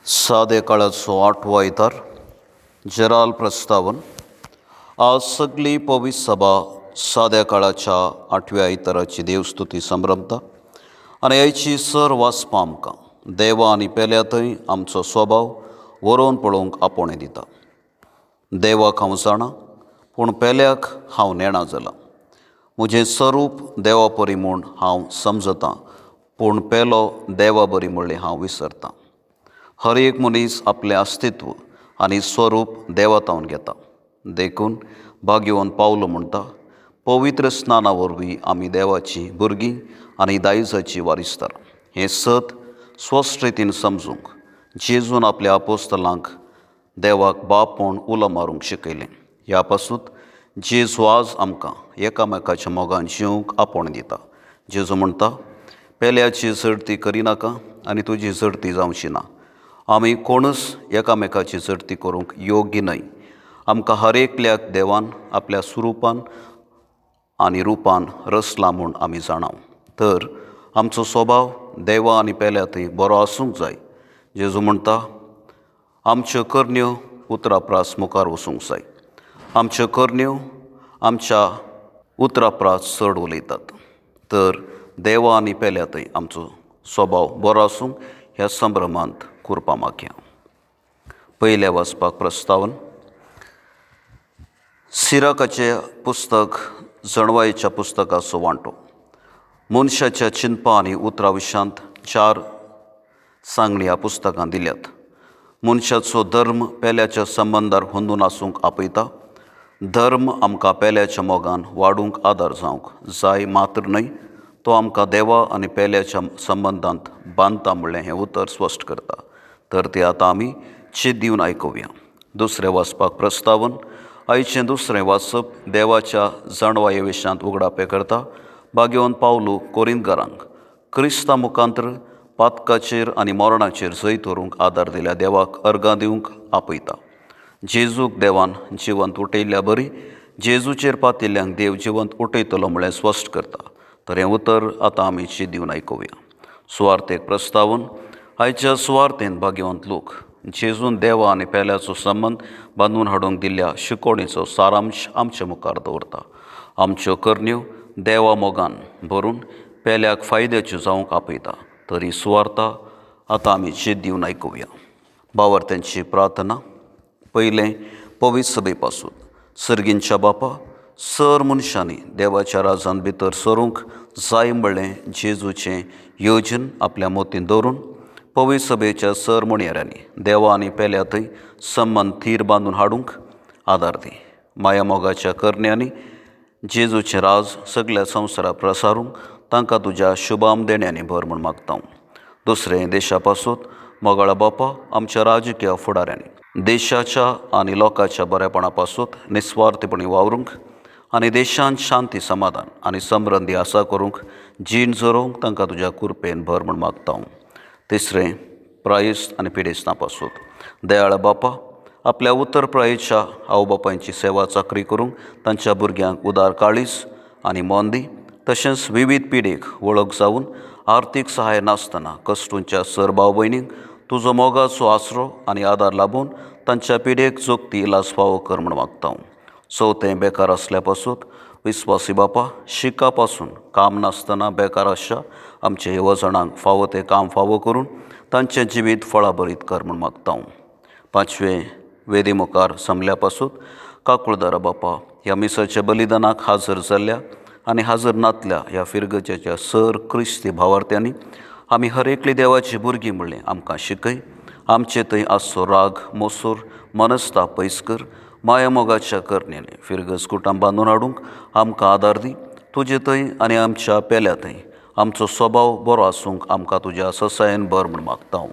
सादे काळाचो आठवो आयतार जेराल प्रस्तावन. आज सगली पवित्र सभा साद्या काळाच्या आठव्या आयताराची देवस्तुती संभ्रमता आनी आयची सर वाचपां आमकां देवा आनी पेल्या थंय आमचो स्वभाव वरोवन पळोवंक आपोवणें दिता. देवाक हांव जाणा पूण पेल्याक हांव नेणा जाला. म्हजें स्वरूप देवा परी म्हूण हांव समजतां पूण पेलो देवा बरी म्हणलें हांव विसरतां. हर एक मनीस आपलें अस्तित्व आनी स्वरूप देवा तावन घेता. देखून भाग्यवंत पावलो म्हणटा, पवित्र स्नाना वरवीं आमी देवाची भुरगीं आनी दायजाची वारिसदार. हें सत स्वस्ट रितीन समजूंक जेजून आपल्या आपोस्तलांक देवाक बाप म्हूण उलो मारूंक शिकयलें. ह्या पासूत जेजू आज आमकां एकामेकाच्या मोगान जिवंक आपोवणें दिता. जेजू म्हणटा, पेल्याची झडती करिनाका आनी तुजी झडती जावची ना. आमी कोणूच एकामेकाची झडती करूंक योग्य न्हय. आमकां हर एकल्याक देवान आपल्या स्वरुपान आनी रुपान रचला म्हूण आमी जाणाव. तर आमचो स्वभाव देवा आनी पेल्या थंय बरो आसूंक जाय. जेजू म्हणटा, आमच्यो करण्यो उतरा प्रास मुखार वचूंक जाय. आमच्यो करण्यो आमच्या उतरा प्रास चड उलयतात. तर देवा आनी पेल्या थंय आमचो स्वभाव बरो आसूंक ह्या संभ्रमांत कुरपा मागया. पयल्या वाचपाक प्रस्तावन. सिराकाचें पुस्तक जणवायेच्या पुस्तकाचो वांटो. मनशाच्या चिंतपा आनी उतरां विशांत चार सांगणी ह्या पुस्तकां दिल्यात. मनशाचो धर्म पेल्याच्या संबंदार होंदून आसूंक आपयता. धर्म आमकां पेल्याच्या मोगान वाडूंक आदार जावंक जाय मात्र न्हय, तो आमकां देवा आनी पेल्याच्या संबंदांत बांदता म्हणलें हें उतर स्पश्ट करता. तर तें आतां आमी चीत दिवन आयकुया. दुसरें वाचपाक प्रस्तावन. आयचें दुसरें वाचप देवाच्या जाणवाये विशांत उगडापें करता. भाग्यवंत पावलू कोरिंतकारांक क्रिस्ता मुखांत्र पातकाचेर आनी मरणाचेर जैत व्हरूंक आदार दिल्या देवाक अर्गां दिवंक आपयता. जेजूक देवान जिवंत उठयल्ल्या बरी जेजूचेर पातिल्ल्यांक देव जिवंत उठयतलो म्हळें स्पश्ट करता. तर हें उतर आतां आमी चीत दिवन आयकुया. सुवार्थेक प्रस्तावन. आयच्या सुवार्थेन भाग्यवंत लोक जेजून देवा आनी पेल्याचो संबंद बांदून हाडूंक दिल्ल्या शिकवणेचो सारांश आमचे मुखार दवरता. आमच्यो करण्यो देवा मोगान भरून पेल्याक फायद्याच्यो जावंक आपयता. तरी सुवार्ता आतां आमी चीत दिवन आयकुया. भावार्थ्यांची प्रार्थना. पयलें पवित्र सभे पासून. सर्गींच्या बापा, सर मनशांनी देवाच्या राजान भितर सरूंक जाय म्हणलें जेजूचें योजन आपल्या मोतीन दवरून पवित्र सभेच्या सर म्हणयाऱ्यांनी देवा आनी पेल्या थंय संबंद थीर बांदून हाडूंक आदार दी. माया मोगाच्या करण्यांनी जेजूचें राज सगल्या संवसाराक प्रसारूंक तांकां तुज्या शुभाम देण्यांनी भर म्हूण मागता. दुसरें देशा पासून. मोगाळा बापा, आमच्या राजकीय फुडाऱ्यांनी देशाच्या आनी लोकांच्या बरेपणा पासून निस्वार्थपणी वावरूंक आनी देशांत शांती समाधान आनी समृद्धी आसा करूंक जीण झरोवंक तांकां तुज्या कृपेन भर म्हूण मागता. तिसरें प्रायस्त आनी पिडेस्तां पासून. दयाळ बापा, आपल्या उत्तर प्रायेच्या आवय बापायची सेवा चाकरी करूंक तांच्या भुरग्यांक उदार काळीज आनी मन दी. तशेंच विविध पिडेक वळख जावन आर्थीक सहाय नासतना कश्टूंच्या सर भाव भयणींक तुजो मोगाचो आसरो आनी आदार लाबून तांच्या पिडेक जोगती इलाज फावो कर म्हूण मागता. चवथें बेकार आसल्या पासून. विस्वासी बापा, शिका पासून काम नासतना बेकार आसच्या आमच्या येवजणांक फावो तें काम फावो करून तांचें जिवीत फळाभरीत कर म्हूण मागता. पांचवें वेदी मुखार समल्या पासून. काकुळदारा बापा, ह्या मिसाच्या बलिदानाक हाजर जाल्ल्या आनी हाजर नातल्या ह्या फिरगजेच्या सर क्रिस्ती भावार्थ्यांनी आमी हर एकली देवाची भुरगीं म्हणलें आमकां शिकय. आमचे थंय आसचो राग मोसूर मनस्ताप पयस कर. माया मोगाच्या करण्यांनी फिरगज कुटां बांदून हाडूंक आमकां आदार दी. तुजे थंय आनी आमच्या पेल्या थंय आमचो स्वभाव बरो आसूंक आमकां तुज्या ससायेन भर म्हूण मागता.